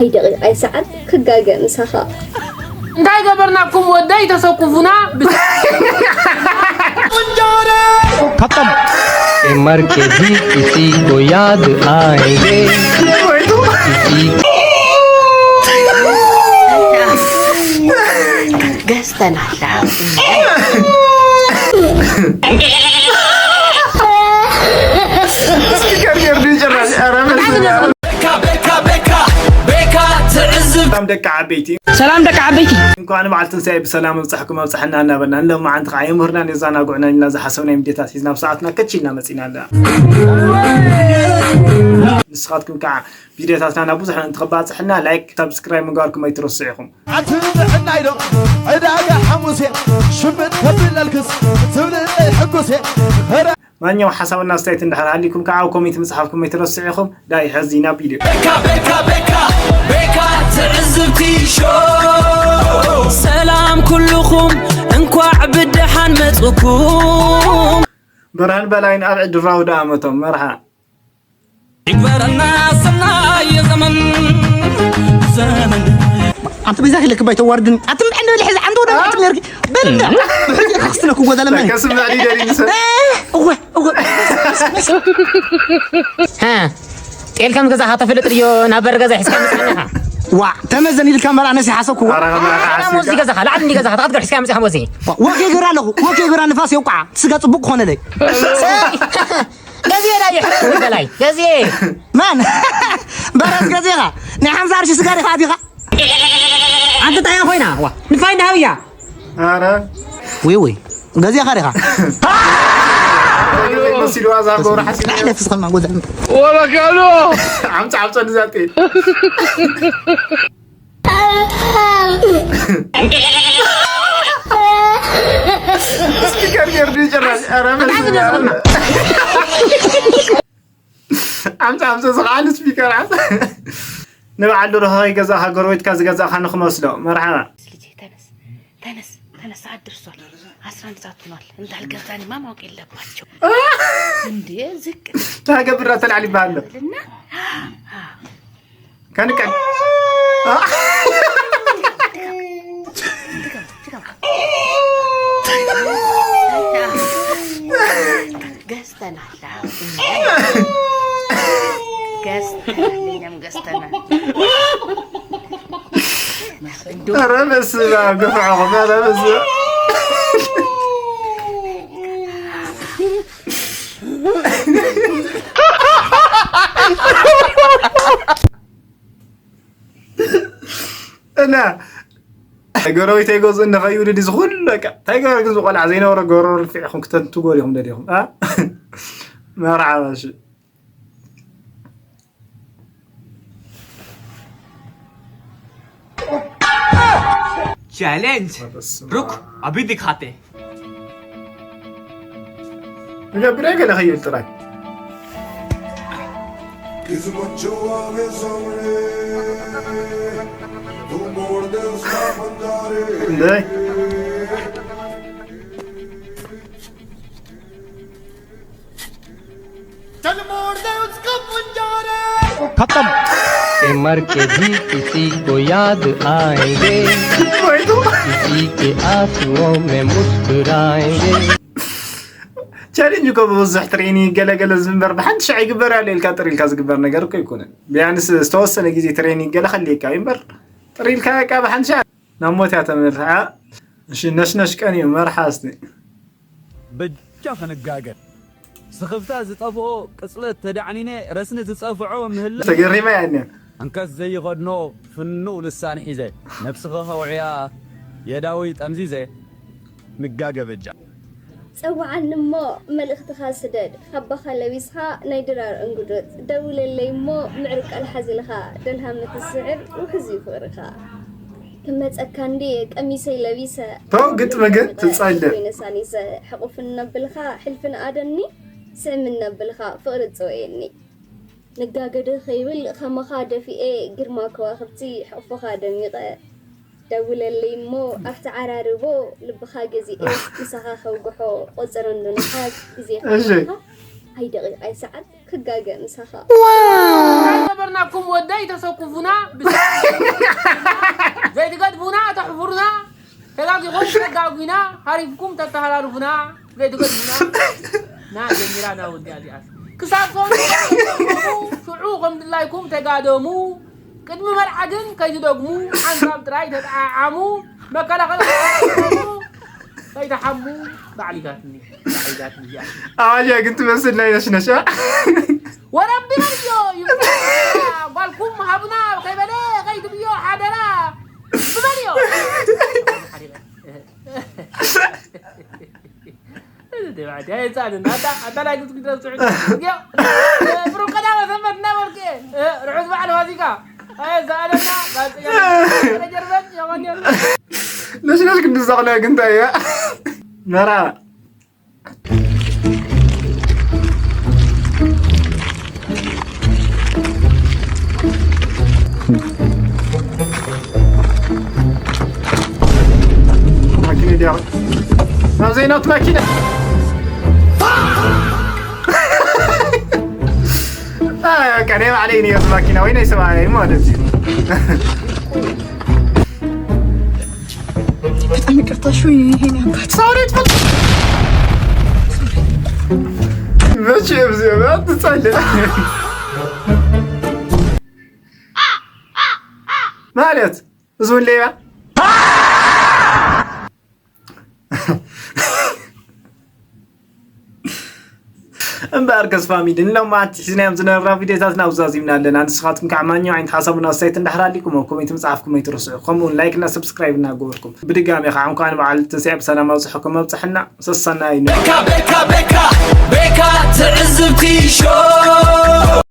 ኣይ ደቂቕ ኣይ ሰዓት ክጋገ ምሳኻ። እንታይ ገበርናኩም ወደይ ተሰኩፉና? खत्म ये मर के भी किसी को याद आएंगे किसी ገዝተናላ። ስፒከር ገርዱ ጭራሽ ኧረ በስመ ኣብ። ሰላም ደቂ ዓበይቲ ሰላም ደቂ ዓበይቲ። እንኳዕ ንበዓል ትንሳኤ ብሰላም ኣብፀሐኩም ኣብፀሐና እናበልና ንሎማዓንቲ ከዓ የምህርናን የዘናግዑናን ኢልና ዝሓሰብናዮም ቪድዮታት ሒዝና ኣብ ሰዓትና ከች ኢልና መፂና ኣለና። ንስኻትኩም ከዓ ቪድዮታትና ናብ ብዙሕ ምእንቲ ክባፅሐልና ላይክ ሳብስክራይብ ምግባርኩም ኣይትረስዑ ኢኹም። ኣቲ ጥዕናይ ዶ ዕዳጋ ሓሙሴ ሽምጥ ከብለልክስ ትብልለይ ሕጉሴ ኸረ ማንኛውም ሓሳብና ኣስተያየት እንድሕር ሃሊኩም ከዓ ኣብ ኮሜንት ምፅሓፍኩም ኣይትረስዑ ኢኹም። ዳይ ሕዚ ናብ ቪድዮ። ሰላም ኩልኹም እንኳዕ ብደሓን መፅኩም። ብርሃን በላይን ኣብ ዕድራዊ ደኣመቶም መርሓ ይግበረና ሰናይ ዘመን ዘመን ኣንተ በዛ ከለክ ባይ ተዋርድን ኣትም ዕንደ በል ሕዚ ዓንተ ወደ ኣትም ነርኪ በል እንዳ ብሕጂ ከክስትነኩ ጎዛ ለማኒ ከስምዕ ሊደር ይንሰ እወ እወ ጤል ከም ገዛኻ ተፍልጥ ድዮ ናብ በር ገዛ ሒዝካ መፅእኒኻ ዋ ተመዘን ኢልካ መርኣ ነሲ ሓሰብኩ ሞዚ ገዛኻ ላዕሊ እንዲ ገዛኻ ተቐትገር ሒዝካ መፅእኻ ሞዚ ወኬ ግራ ኣለኹ ወኬ ግራ ንፋስ የውቃዓ ስጋ ፅቡቅ ክኾነለይ ገዜ ዳ ይሕረር ወደላይ ገዜ ማን በረስ ገዜኻ ናይ ሓምሳ ቅርሺ ስጋ ዲኻ ኣዲኻ ኣንተ ጣያ ኮይና ዋ ንፋይ እንዳሃብያ ኧረ ወይ ወይ ገዜኻ ዲኻ መሲልዋ እዛ ገብረ ሓሲብ ላዕለ ፍስኸማ ጎዛ ወለካሎ ዓምፃ ዓምፀ ንዛጤ ስፒከር ገርዱ ጭራሽ ኧረ በስመ ኣብ። ዓምፃ ዓምፀ ዝኸዓል ስፒከር ዓምፃ ንበዓል ዶ ረኸ ገዛኻ ጎረቤትካ ዝገዛእኻ ንክመስሎ መርሓባ ልጄ ተነስ ተነስ ተነስ፣ ሰዓት ደርሷል። አስራ አንድ ሰዓት ሆኗል። እንዳልገዛንማ ማወቅ የለባቸው እንዴ። ዝቅ ታገብራ ተላዕሊ ይበሃል ኣሎ ልና ከንቀል ገዝተናል ገዝተናል እኛም ገዝተናል። ኧረ በስመ ኣብ ግፍዕኹም ኧረ በስመ እና ጎረቤተይ ገዝኡ እንከይዱ ድዚ ኩሉ በቃ እንታይ ገበረ ግን ዝቆልዓ ዘይነበረ ጎረሮ ልፊዕኹም ክተንትጎ ዲኹም ደሊኹም ኣ መርሓባ እሺ ቻሌንጅ ሩክ ኣቢዲ ካቴ ንገብረ ገለ ኸይብል ጥራይ እንደ खत्म ये मर के भी किसी को याद आएंगे किसी के आंसुओं में मुस्कुराएंगे ቻሌንጅ እኮ ብብዙሕ ትሬኒንግ ገለገለ ዝንበር ብሓንቲ ሻዕ ይግበር ኣሎ ኢልካ ጥር ኢልካ ዝግበር ነገር እኮ ኣይኮነን ቢያንስ ዝተወሰነ ግዜ ትሬኒንግ ገለ ከልየካ እዩ እምበር ጥር ኢልካ በቃ ብሓንቲ ሻዕ ናብ ሞት እያ ተምርሕ እሺ ነሽነሽ ቀን እዩ መርሓ እስቲ በጃ ክንጋገ ስኽፍታ ዝጠፍኦ ቅጽለት ተዳዕኒነ ረስኒ ዝጸፍዖ ምህላ ተገሪመ እያ እኒኣ ኣንከስ ዘይኸድኖ ፍኑው ልሳን ሒዘ ነብስኻ ከውዕያ የዳዊ ጠምዚዘ ንጋገ በጃ ጸውዓኒ እሞ መልእኽትኻ ስደድ ካባኻ ለቢስኻ ናይ ድራር እንጉዶት ደውለለይ እሞ ምዕሩግ ቃል ሓዚልኻ ደልሃመ ትስዕር ውሕዝ እዩ ፍቕርኻ ክመጸካ እንድየ ቀሚሰይ ለቢሰ ተው ግጥሚ ግን ትጸልእ ኮይነ ሳኒሰ ሕቑፍኒ ነብልኻ ሕልፍን ኣደኒ ስዕምኒ ነብልኻ ፍቕሪ ትጸወየኒ ንጋገደ ከይብል ኸማኻ ደፊኤ ግርማ ከዋኽብቲ ሕቑፍኻ ደሚቐ ደውለለይ እሞ ኣብቲ ዓራርቦ ልብኻ ገዚኤ ምሳኻ ከውግሖ ቆጽረ እንዶ ንሓዝ ግዜ እሺ። ከማኻ ኣይ ደቂቕ ኣይ ሰዓት ክጋገ ምሳኻ። ነበርናኩም ወደይ ተሰኩፉና ብስ- ዘይትገድፉና ተሕፉሩና ተጋጊኹም ተጋጉና ሃሪፍኩም ተተሃላልፉና ዘይትገድፉና ና ጀሚራ ና ወዲያ እዚኣ ክሳብ ሶም ሽዑ ከም ድላይኩም ተጋደሙ ቅድሚ መርዓ ግን ከይትደግሙ ሓንሳብ ጥራይ ተጠዓዓሙ መከላኸሊ ከይትሓሙ ባዕሊጋትኒ ባዕሊጋትኒ እዚኣ ኣዋጃ ግን ትመስል ናይ ነሽነሻ ወረቢ በልዮ ይብላ ጓልኩም ሃቡና ከይበለ ከይትብዮ ሓደራ ብበልዮ ብሩክ ቀዳመ ሰንበት እናበልክ ርሑስ በዓል ፋሲካ ኣየዛኣለና ጋዜጠኛ ጀርበን የማንዮን ነሽነሽ ክንድዛቕለ ግንታይ እያ መራ ማኪና ድያ ናብ ዘይናት ማኪና ቀኔ ባዕለይ ነዮ ማኪና ወይ ናይ ሰብኣይ ማለት እዩ በጣም ይቅርታ። እሺ ይሄን ያባት ሳውሬት ፈጥ መቼ ብዚያ ትጸልእ ማለት እዙን ሌባ እምበኣር ከስ ፋሚሊ ንሎማዓንቲ ሒዝናዮም ዝነበርና ቪድዮታት ናብዚ ኣዚምና ኣለና። ንስኻትኩም ከዓ ማንኛው ዓይነት ሓሳብን ኣስተያየት እንድሕር ኣሊኩም ኣብ ኮሜንት ምፅሓፍኩም ኣይትርስዑ። ከምኡ እውን ላይክ እና ሰብስክራይብ እናገበርኩም ብድጋሚ ከዓ እንኳን በዓል ትንሳኤ ብሰላም ኣብፅሐኩም ኣብፅሐና። ሰሰናዩ። ቤካ ቤካ ቤካ ቤካ ትዕዝብቲ ሾው